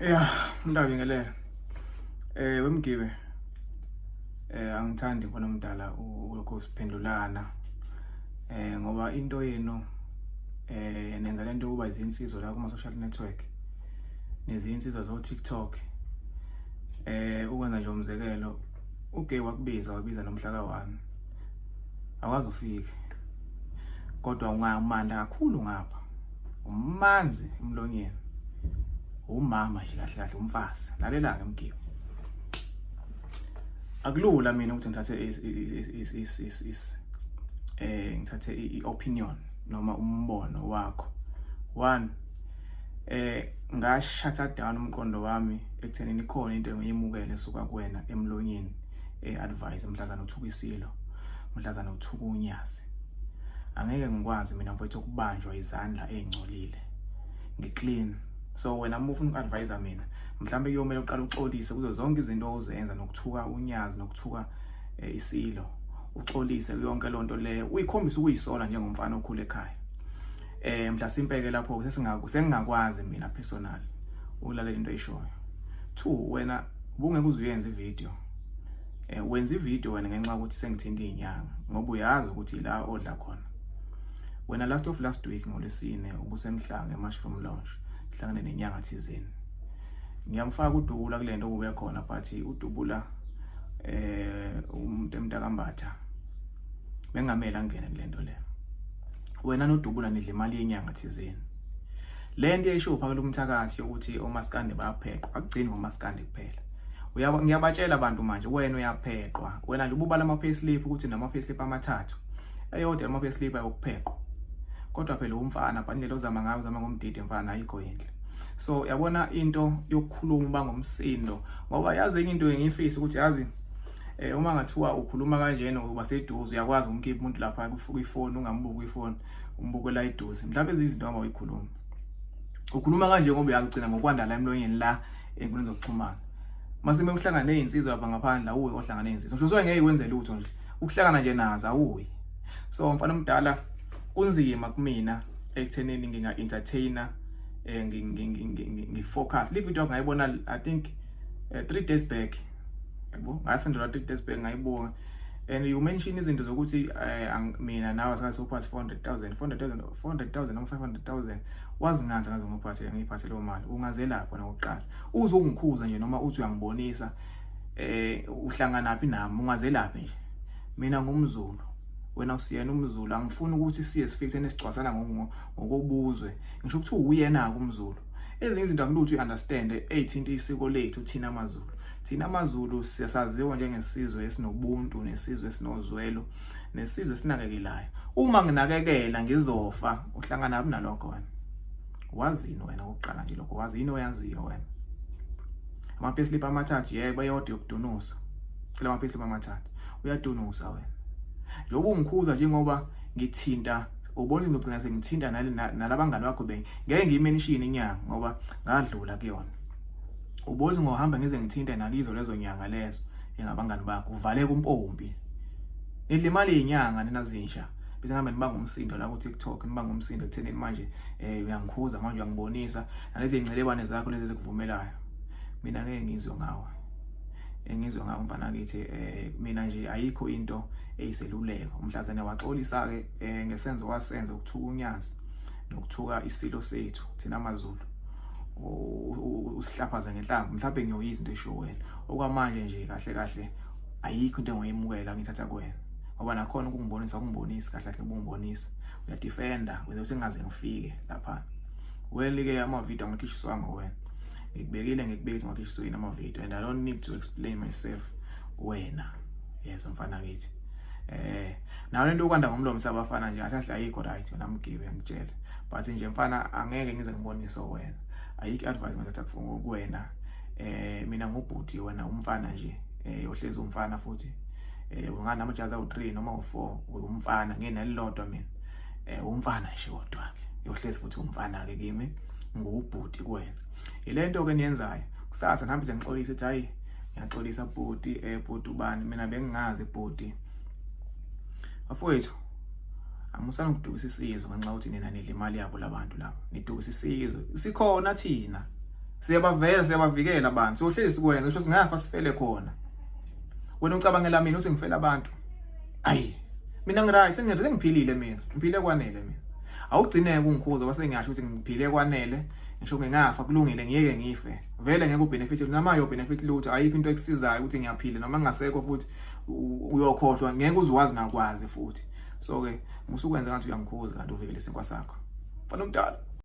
Yeah, mntabingelele. Wemgibe. Angithandi khona umdala ulokhu siphendulana. Ngoba into yenu nenza lento kuba izinsizwa la kuma social network. Nezinsizwa zo TikTok. Ukwenza nje umzekelo uGay wakubiza wabiza nomhla ka1. Awazi ufike. Kodwa ungamanda kakhulu ngapha. Umanzi emlonyeni. Umama nje kahle kahle umfazi. Lalela ke Mgibe. Akulula mina ukuthi ngithathe is ngithathe i-opinion noma umbono wakho. One, ngashutha down umqondo wami ekuthenini ikhona into engiyimukele esuka kuwena emlonyeni, advice mhlazana uthuka isilo, mhlazana uthuka unyazi. Angeke ngikwazi mina mfowethu ukubanjwa izandla ezingcolile, ngiclean. So wena uma ufuna uku-advise mina, mhlawumbe kuyomele uqale uxolise kuzo zonke izinto ozenza nokuthuka unyazi nokuthuka isilo, uxolise yonke lonto leyo, uyikhombisa ukuyisola njengomfana okhula ekhaya. Mhlasimpeke lapho sengingakwazi mina personal ukulalela into oyishoyo. Two, wena ubungeke uze uyenze ivideo. Wenza ivideo wena ngenxa yokuthi sengithinta izinyanga, ngoba uyazi ukuthi la odla khona. Wena last of last week ngoLwesine ubusemhlanga eMushroom Lounge, hlangane nenyanga thizeni. Ngiyamfaka uDubula kulento obube khona, but uDubula umuntu emntakambatha bengamele angene kulento le. Wena noDubula nidla imali yenyanga thizeni. Le nto eyisho phakela umthakathi ukuthi omaskandi bayapheqwa, akugcini ngomaskandi kuphela. Ngiyabatshela abantu manje, wena uyapheqwa. Wena nje ububala ama payslip ukuthi nama payslip amathathu. Eyodwa ama payslip ayokupheqwa. Kodwa phela umfana bhanele ozama ngayo, uzama ngomdidi mfana, ayikho yinhle. So yabona into yokukhuluma bangomsindo, ngoba yazi enye into engiyifisa ukuthi yazi uma ngathiwa ukhuluma kanjena uba seduze, uyakwazi ukumkhipha umuntu lapha kwifoni, ungambuki ifoni, umbukela eduze. Mhlawumbe izinto hamba uyikhuluma. Ukhuluma kanje ngoba uyagcina ngokwanda la emlonyeni la enkundleni zokuxhumana. Mase uhlangana nezinsizwa lapha ngaphandle, awuyi ohlangana nezinsizwa. Ngisho usuke ngeke ikwenze lutho nje. Ukuhlangana nje nazo awuyi. So mfana omdala, kunzima kumina ekuthenini nginga entertainer, ngifocus. Le video ngayibona I think 3 days back. Yabo, ngasendelwa 3 days back ngayibuka. And you mention izinto zokuthi mina nawe sase uphathe 400,000 400,000 400,000 noma 500,000, wazi ngani ngaze ngiphathe ngiphathe leyo mali? Ungazelapha nokuqala uze ungikhuza nje noma uthi uyangibonisa uhlanganaphi nami, ungazelaphi nje. Mina ngumZulu, wena usiyena umZulu. Angifuni ukuthi siye sifike nesicwasana ngokobuzwe. Ngisho ukuthi uyena ke umZulu. Ezinye izinto angilutho uunderstand eyithinta isiko lethu thina amaZulu. Thina amaZulu siyasaziwa njengesizwe esinobuntu, nesizwe esinozwelo, nesizwe esinakekelayo. Uma nginakekela ngizofa, uhlangana naphi nalokho wena? Wazini wena okokuqala nje lokho? Wazi yini oyaziyo wena? Ama payslip amathathu, yebo, eyodwa yokudunusa. Kula ma payslip amathathu uyadunusa wena. Lokhu ungikhuza njengoba ngithinta, ubona ngizogcina sengithinta nalabangani bakho, ngeke ngiyimention inyanga ngoba ngadlula kuyona. Ubozi ngohamba ngize ngithinte nakizo lezo nyanga lezo engabangani bakho, uvaleke umpompi. Nidla imali yenyanga nina zinja. Bese ngihambe nibanga umsindo la ku TikTok, nibanga umsindo ekuthenini manje uyangikhuza manje, uyangibonisa nalezi ingcelebane zakho lezi ezikuvumelayo. Mina ngeke ngizwe ngawe. Engizwe ngawe mfana kithi, mina nje ayikho into eyiseluleko. Umhlazane waxolisa ke ngesenzo wasenza ukuthuka unyazi nokuthuka isilo sethu thina amaZulu. Usihlaphaza ngenhlamba, mhlawumbe ngiyoyiza into esho wena. Okwamanje nje kahle kahle ayikho into engoyimukela ngithatha kuwena, ngoba nakhona ukungibonisa ukungibonisa kahle kahle ubungibonisa uyadefenda ukuze sengaze ngifike lapha. Well ke ama video angakhishiswanga wena, ngikubekile, ngikubeke ukuthi ngakhishiswe yini ama video, and I don't need to explain myself kuwena. Yes mfana kithi, nayo lento yokwanda ngomlomo sabafana nje kahle kahle ayikho right wena Mgibe, ngitshele. But nje mfana angeke ngize ngibonise wena, ayikho advice ngathatha kuwena. Mina ngubhuti, wena umfana nje, ohlezi umfana futhi. Ungana amajazi awu3 noma u4, umfana nginelilodwa mina. Umfana nje kodwa ke yohlezi futhi umfana ke kimi, ngubhuti kuwena. Ilento ke niyenzayo kusasa ngihambe sengixolisa ethi hayi ngiyaxolisa bhuti, bhuti ubani, mina bengingazi bhuti. Bafowethu, amusana ukudukisa isizwe ngenxa yokuthi nina nidla imali yabo labantu laba. Nidukisa isizwe, sikhona thina. Siyabaveza, siyabavikela abantu. Sohlezi sikwenza, ngisho singafa sifele khona. Wena ucabangela mina uthi ngifela abantu. Ayi, mina ngiright, sengiphilile mina. Ngiphile kwanele mina. Awugcineke ungikhuza base ngiyasho ukuthi ngiphile kwanele. Ngisho ngingafa kulungile, ngiyeke ngife. Vele ngeke ubenefit noma yo benefit lutho, ayikho into ekusizayo ukuthi ngiyaphila noma ngingasekho futhi uyokhohlwa, ngeke uzuwazi nakwazi futhi. So ke musukwenza ngathi uyangikhuza kanti uvikele isinkwa sakho. Mfana omdala.